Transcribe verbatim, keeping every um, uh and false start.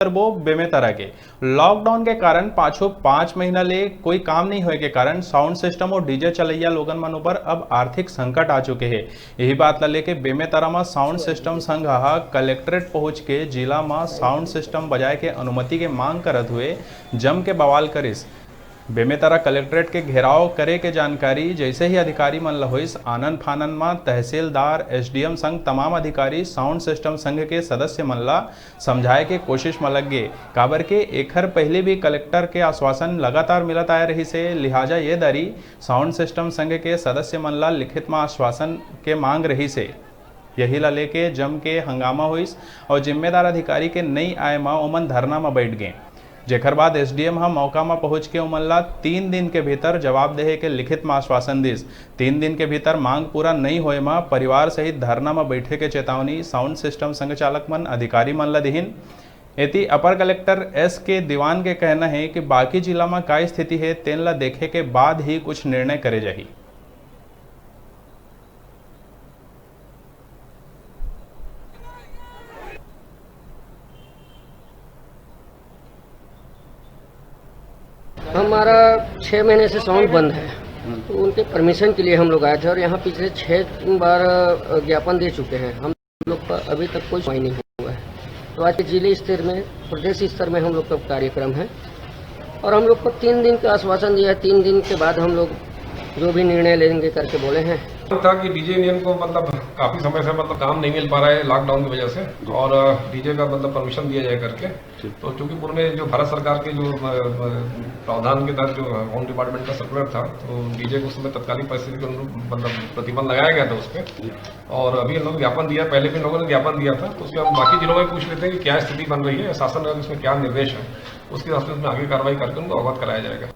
करबो बेमेतरा के। लॉकडाउन के कारण पाछू पाँच महीना ले कोई काम नहीं होए के कारण साउंड सिस्टम और डीजे चलैया लोगन मन ऊपर अब आर्थिक संकट आ चुके हे। यही बात ला लेके बेमेतरा म साउंड सिस्टम संघ ह कलेक्ट्रेट पहुंच के जिला म साउंड सिस्टम बजाए के अनुमति के मांग करत हुए जम के बवाल करिस। बेमेतरा कलेक्ट्रेट के घेराव करे के जानकारी जैसे ही अधिकारी मन ल होइस, आनन फानन म तहसीलदार, एसडीएम संग तमाम अधिकारी साउंड सिस्टम संघ के सदस्य मन ल समझाए के कोशिश म लग गे, काबर के एखर पहिली भी कलेक्टर के आश्वासन लगातार मिलत आए रहिस हे। लिहाजा ये दारी साउंड सिस्टम संघ के सदस्य मन ल लिखित म आश्वासन के मांग रहिस हे। यही ला लेके जम के हंगामा होइस और जिम्मेदार अधिकारी के नई आए म ओमन धरना म बैठ गए, जेखर बाद एसडीएम ह मौका म पहुंच के ओमन ला तीन दिन के भीतर जवाब देहे के लिखित म आश्वासन दिस। तीन दिन के भीतर मांग पूरा नई होए म परिवार सहित धरना म बैठे के चेतावनी साउंड सिस्टम संघ चालक मन अधिकारी मन ला दिहिन। एती अपर कलेक्टर एस के दीवान के कहना हे कि बाकी जिला म का स्थिति हे, तेन ला देखे के बाद ही कुछ निर्णय करे जाही। हमारा छः महीने से साउंड बंद है, तो उनके परमिशन के लिए हम लोग आए थे और यहाँ पिछले छः बार, अ, ज्ञापन दे चुके हैं। हम लोग का अभी तक कोई सुनवाई नहीं हुआ है। तो आज के जिले स्तर में, प्रदेश स्तर में हम लोग का कार्यक्रम है और हम लोग को तीन दिन का आश्वासन दिया है। तीन दिन के बाद हम लोग जो भी निर्णय लेंगे करके बोले हैं। था कि डीजे यूनियन को, मतलब, काफ़ी समय से, मतलब, काम नहीं मिल पा रहा है लॉकडाउन की वजह से, और, अ, डीजे का, मतलब, परमिशन दिया जाए करके। तो चूंकि पूर्व में जो भारत सरकार के जो, अ, अ, प्रावधान के तहत जो होम डिपार्टमेंट का सर्कुलर था, तो डीजे को उस समय तत्कालीन परिस्थिति के अनुरूप, मतलब, प्रतिबंध लगाया गया था उस पर। और अभी हम लोग ज्ञापन दिया, पहले भी हम लोगों ने ज्ञापन दिया था, तो उसमें हम बाकी जिलों में पूछ लेते हैं कि क्या स्थिति बन रही है, शासन का इसमें क्या निर्देश है, उसके हिसाब से उसमें आगे कार्रवाई करके उनको अवगत कराया जाएगा।